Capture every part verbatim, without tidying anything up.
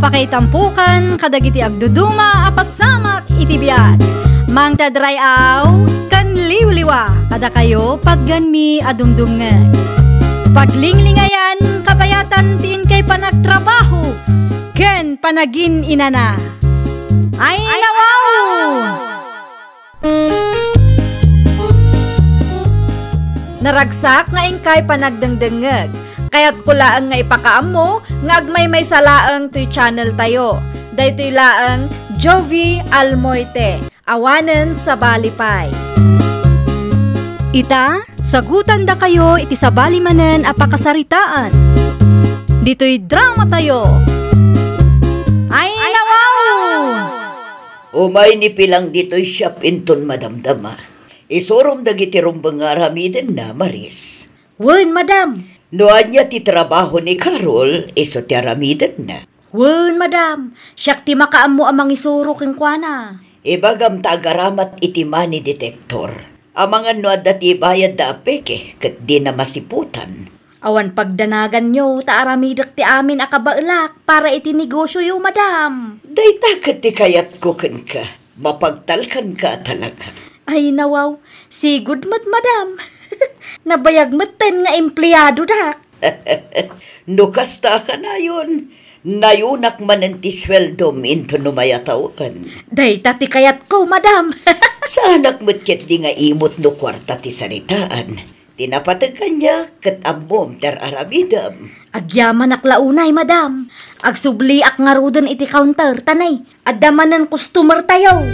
Pakaitampokan kadagiti agduduma a pasamak iti biag. Mangted ray-aw ken liwliwa kadakayo patgenmi a dumdumngeg. Paglinglingayan kabayatan ti inkay panagtrabaho ken panagin-inana. Ay, nawaw! Naragsak nga inkay panagdengdengngeg. Kayatko laeng nga ipakaammo nga agmaymaysa laeng toy channel tayo. Daytoy laeng Jovie Almoite, awanen sabali pay. Ita, sagutandakayo iti sabali manen a pakasaritaan. Ditoy drama tayo. Ay, nawaw! Umay ni Pilang ditoy shop inton madamdama. Isurom dagiti rumbeng nga aramidenna, Maris. Wen, madam. No ania ti trabaho ni Carol, isu ti aramidenna. Wen, madam. Siak ti makaammo a mangisuro kenkuana. Ibagam ta agaramat iti money detector. Amangan no adda ti ibayadda a peke ket dina masiputan. Awan pagdanaganyo ta aramidek ti amin a kabaelak para iti negosioyo, madam. Dayta ket ti kayatko kenka. Mapagtalkanka a talaga. Ay, nawaw. Sigud met, madam. Nabayag metten nga empleadodak. No kasta a kanayon, nayunak manen ti sueldom inton no mayatawen. Dayta ti kayatko, madam. Saanak met ketdi nga imot no kuarta ti saritaan. Ti napateg kaniak ket ammom ti ar-aramidem. Agyamanak la unay, madam. Agsubliak ngaruden iti counter, ta nay, adda manen customer tayo.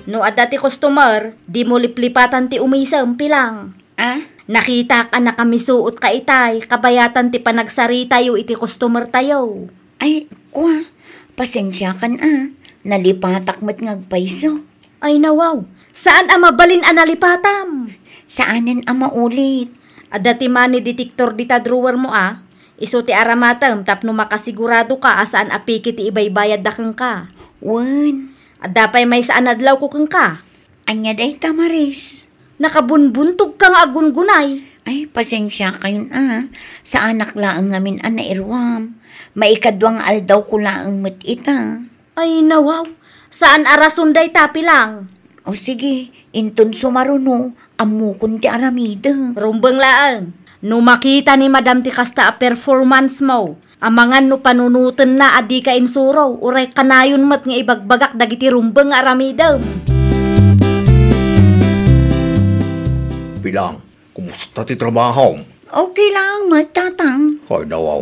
No adda ti customer, dimo liplipatan ti umisem, Pilang. Ah? Nakitak a nakamisuot ka itay, kabayatan ti panagsaritayo iti customer tayo. Ay, kua, pasensiakan a, nalipatak met nga agpayso. Ay, nawaw, saan a mabalin a nalipatam? Saanen a maulit. Adda ti money detector dita drawer mo a, isu ti aramatem tapno makasigurado ka a saan a peke ti ibaybayadda kenka. Wen. Adda pay maysa a nadlawko kenka. Ania dayta, Maris? Nakabunbuntog ka nga agungunay. Ay, pasensiakayon a. Saanak laeng ngamin a nairuam. Maikadua nga aldawko laeng met ita. Ay, nawaw. Saan a rason dayta, Pilang? O sige, inton sumaruno, ammokon ti aramidem. Rumbeng laeng. No makita ni Madam ti kasta a performance mo, amangan no panunotenna a dika insuro, uray kanayon met nga ibagbagak dagiti rumbeng nga aramidem. Pilang, kumusta ti trabahom? Okay lang, met, Tatang. Ay, nawaw.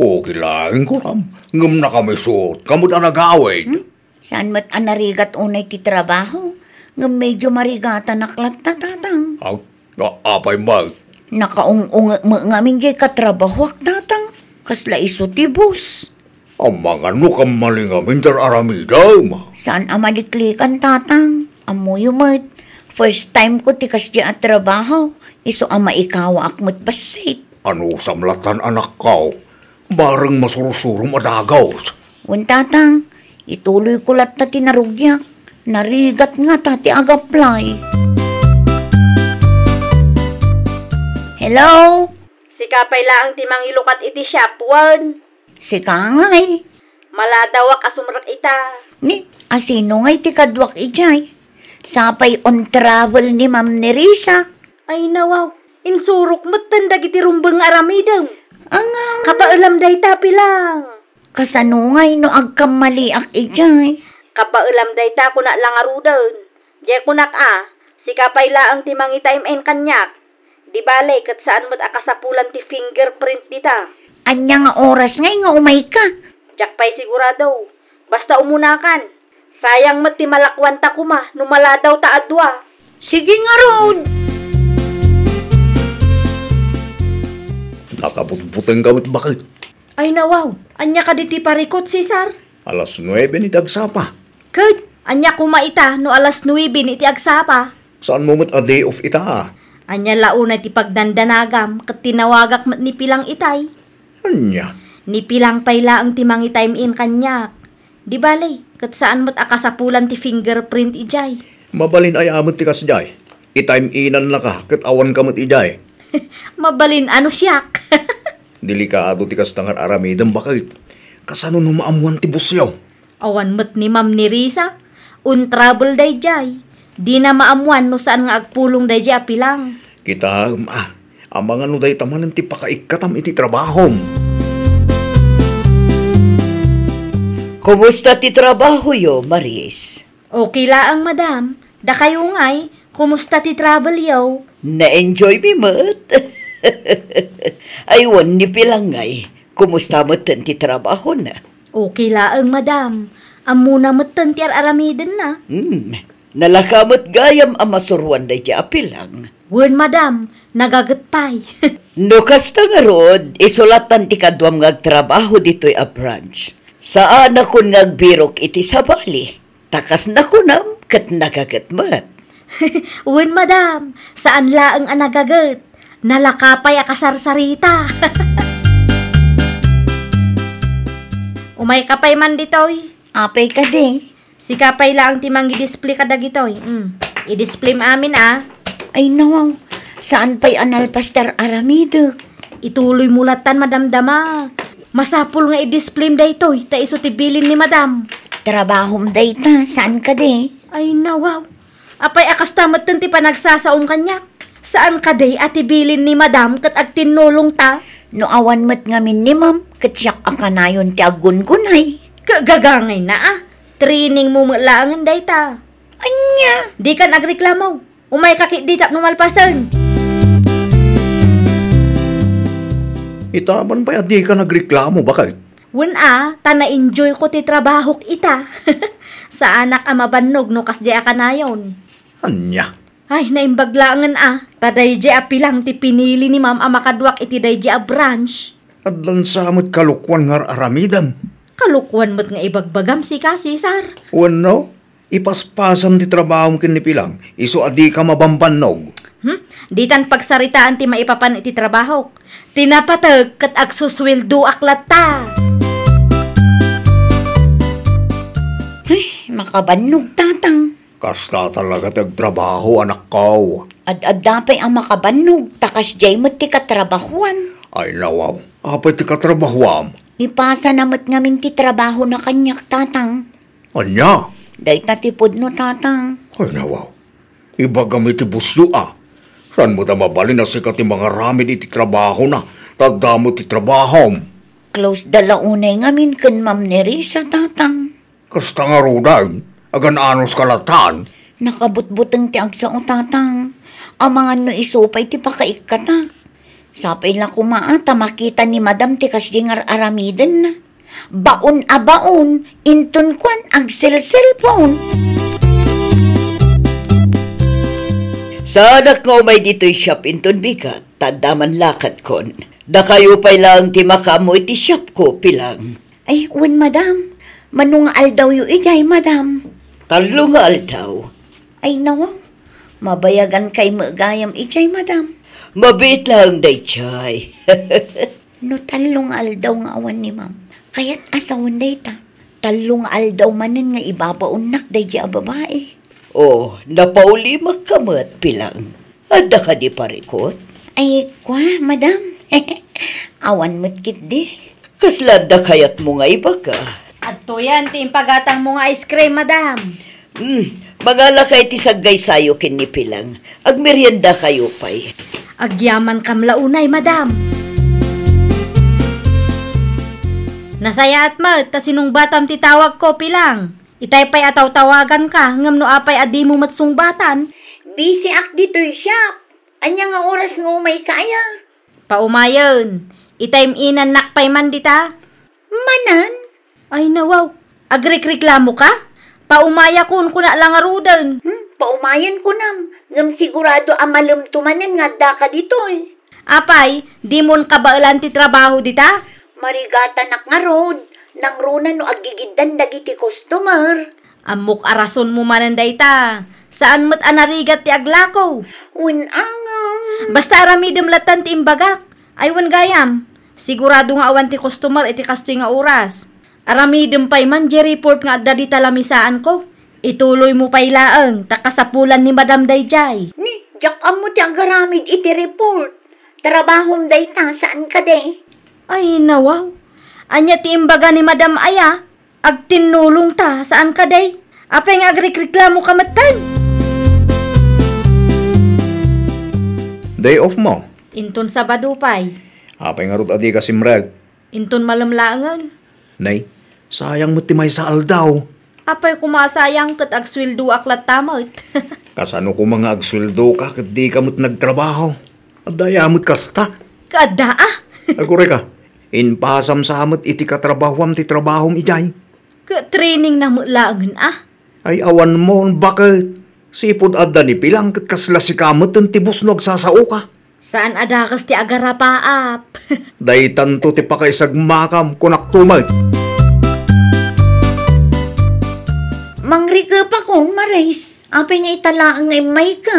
Okay lang, kuram. Ngem nakamisot ka met a nagawid. Hmm? Saan met a narigat unay ti trabaho, ngem medyo marigatanak latta, Tatang. Aw, a-, apay met? Nakaung-ungek met ngamin diay katrabahoak, Tatang. Kasla isu ti boss. Amangan no kammali ngamin ti ar-aramidem. Saan a maliklikan, Tatang. Ammoyo met, first time ko ti kasdiay a trabaho. Isu a maikawaak met bassit. Anusam lattan, anakko? Bareng masursurom a dagus. Wen, Tatang, ituloyko latta ti narugiak. Narigat ngata ti agaplay. Hello? Sika pay laeng ti mangilukat iti shop, wen? Sika ngay. Maladawak a sumrek ita. Ni, asino ngay ti kaduak idiay? Sapay on travel ni Ma'am Nerissa. Ay, nawaw. Insurok metten dagiti rumbeng nga aramidem. Anga? Kabaelam dayta, Pilang. Kasano ngay no agkammaliak idiay? Kabaelam dayta, kunak la ngaruden. Diay kunak a, sika pay laeng ti mangitime in kaniak. Di bale, ket saan met a kasapulan ti fingerprint dita. Ania nga oras ngay nga umayka? Diak pay sigurado. Basta umunakan. Sayang met ti malakuanta koma no maladaw ta a dua. Sige ngarud! Nakabutbutengka met baket. Ay nawaw, ania kadi ti parikut, Cesar? Alas nuebe ni ti agsapa. Ket, ania koma ita no alas nuebe ni ti agsapa? Saanmo met a day off ita, a? Ania la unay ti pagdandanagam ket tinawagak met ni Pilang itay? Ania? Ni Pilang pay laeng ti mangitime in kaniak. Di bale, ket saan met a kasapulan ti fingerprint idiay. Mabalin aya met ti kasdiay. Itime inannaka ket awanka met idiay. Mabalin a no siak. Delikado ti kasta nga ar-aramidem, baket. Kasano no maammuan ti busyo? Awan met ni Ma'am Nerissa. On trouble daydiay. Dina maammuan no saan nga agpulong daydiay a pilang. Kitaem, a. Amangan no dayta manen ti pakaikkatam iti trabahom. Kumusta ti trabahoyo, Maris? Okay laeng, madam. Dakayo ngay, kumusta ti travelyo? Na-enjoy mi met. Ay, wen ni Pilang ngay, kumusta metten ti trabahona? Okay laeng, madam. Ammona metten ti ar-aramidenna. Hmm. Nalaka met gayam a masuroan daydiay a Pilang. Wen, madam, nagaget pay. No kasta ngarud, isu lattan ti kaduam nga agtrabaho ditoy a branch. Saanakon nga agbirok iti sabali. Ta kas nakunam ket nagaget met. Wen, madam, saan laeng a nagaget. Nalaka pay a kasarsarita. Umayka pay man ditoy. Apay kadi? Sika pay laeng ti mangidisplay kadagitoy. Mm. Idisplayem amin, a. Ay, nawaw. Saan pay a nalpas ti ar-aramidek? Ituloymo lattan madamdama. Masapul nga idisplayem daytoy, ta isu ti bilin ni madam. Trabahom dayta, saan kadi? Ay, nawaw. Apay a kasta metten ti panagsasaom kaniak? Saan kadi a ti bilin ni madam ket agtinnulongta? No awan met ngamin ni ma'am, ket siak a kanayon ti aggungunay. Kagagangayna a. Trainingmo met laengen dayta. Ania? Dikan agreklamo. Umayka ketdi tapno malpasen. Ita, awan pay a dikan agreklamo, baket? Wen a, ta na-enjoyko ti trabahok ita. Saanak a mabannog no kasdiay a kanayon. Ania? Ay, naimbag laengen a, ta daydiay a Pilang ti pinili ni ma'am a makaduak iti daydiay a branch. Addan sa met kalokuan nga ar-aramidem. Kalokuan met nga ibagbagam sika, Cesar. Wenno, ipaspasam ti trabahom ken ni Pilang, isu a dika mabambannog. Hmm? Ditan pagsaritaan ti maipapan iti trabahok. Ti napateg ket agsusueldoak latta. Ay, makabannog, tatang. Kasta talaga ti agtrabaho, anakko. Ad-adda pay a makabannog, ta kasdiay met ti katrabahuan. Ay, nawaw. Apay ti katrabahuam? Ipasana met ngamin ti trabahona kaniak, tatang. Ania? Dayta ti pudno, tatang. Ay, nawaw. Ibagam iti busyo a. Saan met a mabalin a sika ti mangaramid iti trabahona, ta adda met ti trabahom? Close da la unay ngamin ken Ma'am Nerissa, tatang. Kasta ngaruden, agan-anos ka latan? Nakabutbuteng ti agsao, tatang. Amangan no isu pay ti pakaikkatak. Sapay la koma a ta makita ni madam ti kasdiay nga ar-aramidenna. Baon a baon, inton kuan, agselselpon. Saanak nga umay ditoy shop inton bigat, ta adda man lakadkon. Dakayo pay laeng ti makaammo iti shopko, Pilang. Ay, wen, madam. Mano nga aldawyo idiay, madam? Tallo nga aldaw. Ay, nawaw. Mabayagankay met gayam idiay, madam. Mabiit laeng daydiay. No tallo nga aldaw nga awan ni ma'am, kayat a sawen dayta. Tallo nga aldaw manen nga ibabaonnak daydiay a babai. Oh, napaulimakka met, Pilang. Adda kadi parikut? Ay, kua, madam. Awan met ketdi. Kasla adda kayatmo nga ibaga? Adtoyan ti impagatangmo nga ice cream, madam. Hmm, mangalakayo ti saggaysayo ken ni Pilang. Agmeriendakayo pay. Agyamankam la unay, madam. Nasayaat met ta sinungbatam ti tawagko, Pilang. Itay pay a tawtawaganka, ngem no apay a dimo met sungbatan? Bisiak ditoy shop. Ania nga oras nga umayka aya? Paumayen. Itay inannak pay man dita. Manen? Ay, nawaw. Agrikreklamoka? Paumayakon, kuna la ngaruden. Hmm, paumayen kunam. Ngem sigurado a malemto manen nga addaka ditoy. Apay, dimon kabaelan ti trabaho dita? Marigatanak ngarud, nangruna no aggigiddan dagiti customer. Ammok a rasonmo manen dayta. Saan met a narigat ti aglako. Wen, angam. Basta aramidem lattan ti imbagak. Ay, wen gayam. Sigurado nga awan ti customer iti kastoy nga oras. Aramidem pay man diay report nga adda dita lamisaanko. Ituloymo pay laeng, ta kasapulan ni madam daydiay. Ni, diak ammo ti agaramid iti report. Trabahom dayta, saan kadi? Ay, nawaw. Ania ti imbaga ni Madam aya? Agtinnulong ta, saan kadi? Apay nga agrikreklamo ka metten? Day off mo? Inton Sabado pay. Apay ngarud a dika simrek? Inton malem laengen. Nay, sayang met ti maysa a aldaw. Apay koma a sayang ket agsueldoak latta met. Kasano koma nga agsueldoka ket dika met nagtrabaho? Adda aya met kasta? Ket adda, a. Aguray ka, impasam sa met iti katrabahoam ti trabahom idiay. Ket training na met laengen, a. Ay, awan mo, baket. Sipud adda ni Pilang ket kasla sika met ti boss no agsasaoka. Saan a dakes ti agarapaap. Daytanto ti pakaisagmakam, kunak to met. Mangrikepakon, Maris. Apay nga ita laeng nga immayka?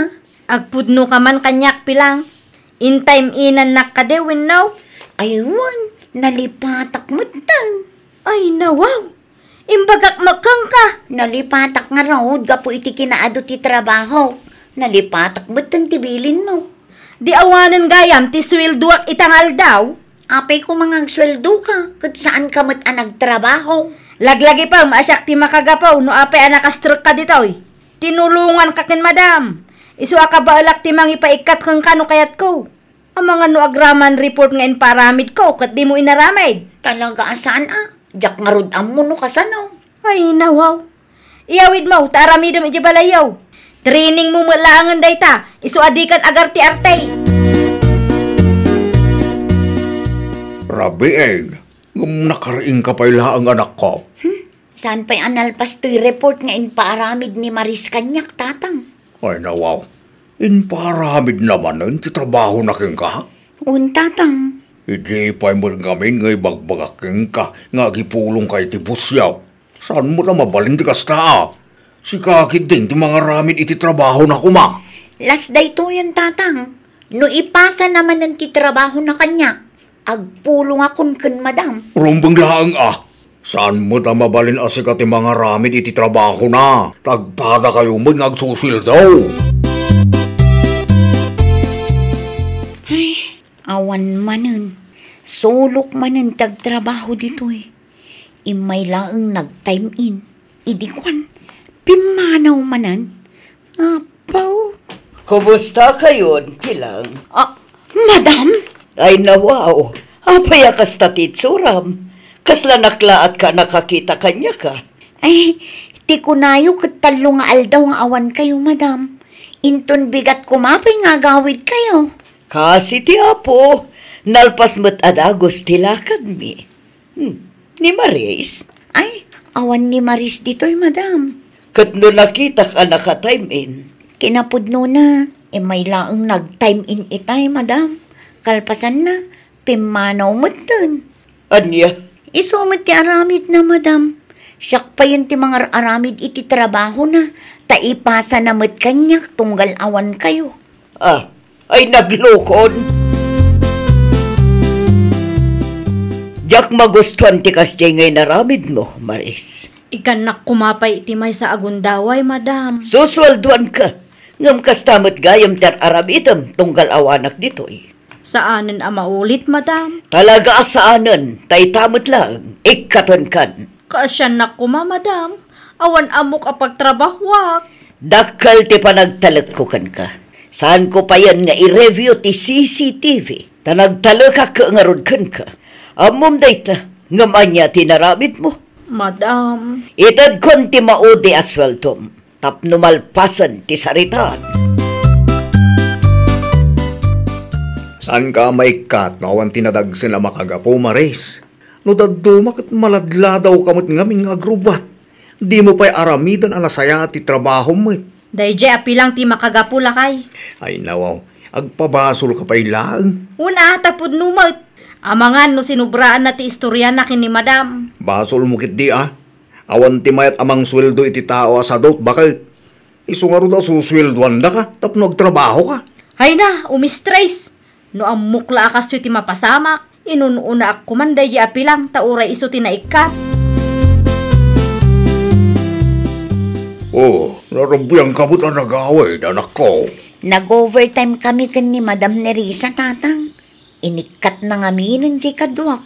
Agpudno ka man kaniak, Pilang. Intime-inannak kadi wenno? Ay wen, nalipatak metten. Ay, nawaw. Imbagak met kenka. Nalipatak ngarud gapu iti kinaadu ti trabahok. Nalipatak metten ti bilinmo. Di awanen gayam ti sueldoak ita nga aldaw? Apay koma nga agsueldoka, ket saanka met a nagtrabaho. Laglagipem a siak ti makagapu no apay a nakastrekka ditoy. Tinulonganka ken Madam. Isu a kabaelak ti mangipaikkat kenka no kayatko. Amangan no agraman report nga impaaramidko ket dimo inaramid. Talaga a saan a. Diak ngarud ammo no kasano. Ay, nawaw. Iyawidmo ta aramidem idiay balayyo. Trainingmo met laengen dayta, isu a dikan agarti-arti. Rabiin, ngem nakariingka pay laeng, anakko. Hmm? Saan pay a nalpas toy report nga impaaramid ni Maris kaniak, Tatang? Ay, nawaw. Impaaramidna manen ti trabahona kenka? Wen, Tatang. Idi pay met ngamin nga ibagbagak kenka nga agipulongka iti bossyo. Saan met a mabalin ti kasta a? Sika ketdin ti mangaramid iti trabahona koma. Las daytoyen, Tatang. No ipasana manen ti trabahona kaniak, agpulongakon ken Madam. Rumbeng laeng a. Saan met a mabalin a sika ti mangaramid iti trabahona, ta agpadakayo met nga agsusueldo. Ay, awan manen. Sulok manen ti agtrabaho ditoy. Immay laeng nag-time in. Idi kuan, pimmanaw manen. Apo. Kumusta kayon, Pilang? Ah, Madam? Ay, nawaw. Apay a kasta ti itsuram? Kasla naklaat ka a nakakita kaniak a? Ay, ti kunayo ket tallo nga aldaw nga awan kayo, Madam. Inton bigat koma pay nga agawid kayo. Kasi ti Apo, nalpas met a dagus ti lakadmi. Hmm, ni Maris? Ay, awan ni Maris ditoy, Madam. Ket no nakitak a naka-time in? Kinapudnona, immay laeng nag-time in itay, Madam. Kalpasanna, pimmanaw metten. Ania? Isu met ti aramidna, Madam. Siak payen ti mangar-aramid iti trabahona, ta ipasana met kaniak tunggal awan kayo. Ah, ay naglukon. Diak magustuan ti kasdiay nga inaramidmo, Maris. Ikkannak koma pay iti maysa a gundaway, Madam. Susueldoanka, ngem kasta met gayam ti ar-aramidem tunggal awanak ditoy. Saanen a maulit, Madam. Talaga a saanen, ta ita met laeng, ikkatenkan. Kaasiannak koma, Madam. Awan ammok a pagtrabahoak. Dakkel ti panagtalekko kenka. Saanko payen nga i-review ti C C T V, ta nagtalekak ngarud kenka. Ammom dayta, ngem ania ti inaramidmo? Madam. Itedkon ti maudi a sueldom tapno malpasen ti saritaan. Saanka a maikkat no awan ti nadagsen a makagapu, Maris? No dadduma ket maladladaw ka met ngamin nga agrubbuat. Dimo pay aramiden a nasayaat ti trabahom met. Daydiay a Pilang ti makagapu, lakay. Ay, nawaw. Agpabasol ka pay laeng. Una, ta pudno met. Amangan no sinubraanna ti istoriana ken ni Madam. Basolmo ketdi a. Awan ti mayat a mangsueldo iti tao a sadot, baket. Isu ngarud a susueldoandaka tapno agtrabahoka. Ay na, umistres. No ammok la a kastoy ti mapasamak, inun-unaak koman daydiay a Pilang ta uray isu ti naikkat. Oh, narubbiangka met a nagawid, anakko. Nag-overtime kami ken ni Madam Nerissa, Tatang. Inikkatna ngaminen diay kaduak.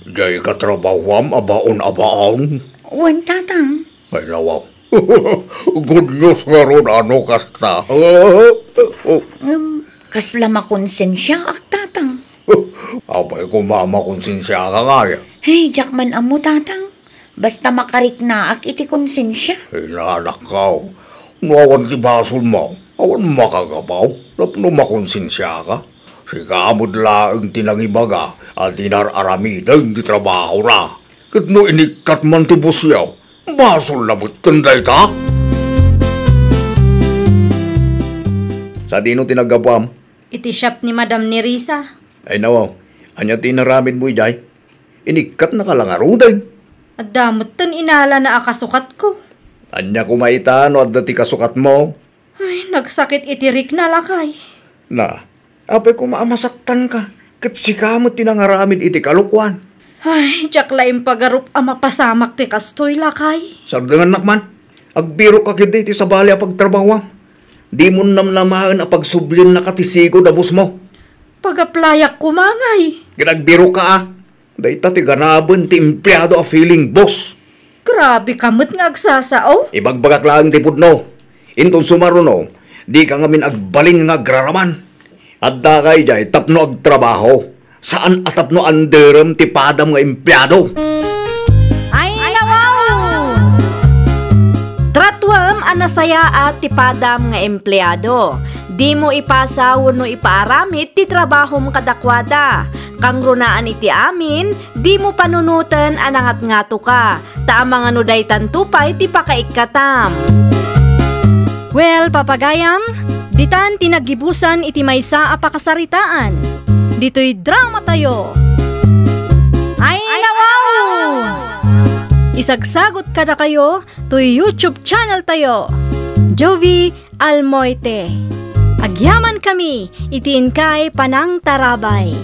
Diay katrabahuam a baon a baon? Wen, Tatang. Ay, nawaw. Good news ngarud a no kasta. Ngem, kasla makonsensiaak, Tatang. Apay koma a makonsensiaak ngay? Hey, diak man ammo, Tatang. Basta makariknaak iti konsensia. Inanakkaw, no awan ti basolmo, awan makagapu tapno makonsensiaka. Sika met laeng ti nangibaga a dinak aramiden ti trabahona. Ket no inikkat man ti bossyo, basolna metten dayta. Sadino ti naggapuam? Iti shop ni Madam Nerissa. Ay, nawaw. Ania ti inaramidmo idiay? Inikkatnaka la ngaruden. Adda metten inalana a kasukatko. Ania koma ita no adda ti kasukatmo? Ay, nagsakit iti rikna, lakay. Na, apay koma a masaktanka, ket sika met ti nangaramid iti kalokuan. Ay, diak la impagarup a mapasamak ti kastoy, lakay. Sardengannak man, agbirokka ketdi iti sabali a pagtrabahuam. Dimo namnamaen a pagsubliennaka ti sigud a bossmo. Pagaplayak koma ngay. Ket agbirokka a. Dayta ti ganaben ti empleado a feeling boss. Grabe ka met nga agsasao. Ibagbagak laeng ti pudno. Inton sumaruno, dika ngamin agbalin nga agraraman. Addaka idiay tapno agtrabaho, saan a tapno anderem ti padam nga empleado. Ay, nawaw! Tratuem a nasayaat ti padam nga empleado. Dimo ipasa wenno ipaaramid ti trabahom kadakuada. Kangrunaan iti amin, dimo panunoten a nangatngatoka, ta amangan no daytanto pay ti pakaikkatam. Well, papagayam, ditan ti naggibusan iti maysa a pakasaritaan. Ditoy dramatayo. Ay, nawaw! Isagsagot kadakayo toy YouTube channeltayo, Jovie Almoite. Agyamankami iti inkay panangtarabay.